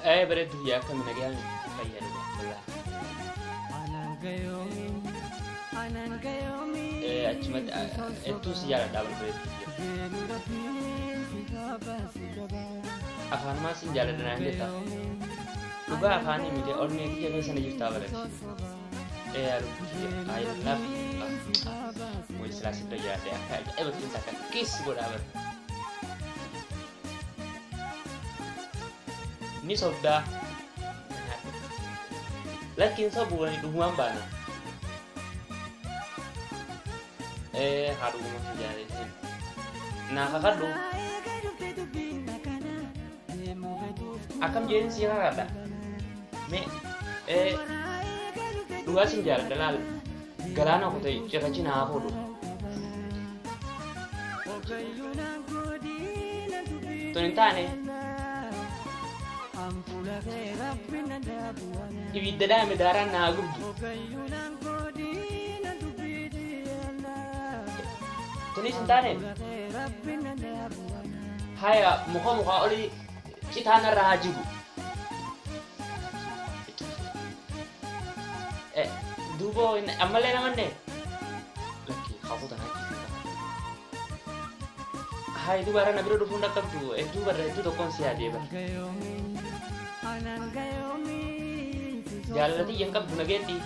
Bareedduu biyya akkami nagaan fayyadu wallaahi. Achumatti hedduu si jaaladha bareedduu biyya. Afaanumaa sin jaaladha naan jetta. Dhugaa afaanii miti onnee kiyya keessa na jirtaa bareedu. Lubbuu kiyya I love you. Way silaa si bira jiraadhe akka ajaa'ibatti takka kiss godhaa bara. Ni sobdaa. Lakkiin sobu wani dhugumaan baana. Haa dhuguma si jaaladhe. Naa kakadhu. Akkam jedhin si kakadha. Mee dhugaa sin jaaladha laal. Galaana kutee cirrachi naa fuudhu. Tun hin taane ibidda dhaame daaraan naa gubdu. Tunis hin taane haya muka mukaa olii citaan irra haa jigu. Duuba ammallee namanne lakki kakuu tanaa jiru. Hayi duuba irra na bira dhufuun dhaqqabdu hedduu barra hedduu tokkoon si yaadee bara. Jaalala xiyya hin qabdu nageetti.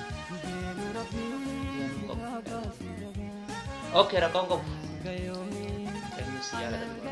Okay, rakkoon qabu. Eenyu si jaalata.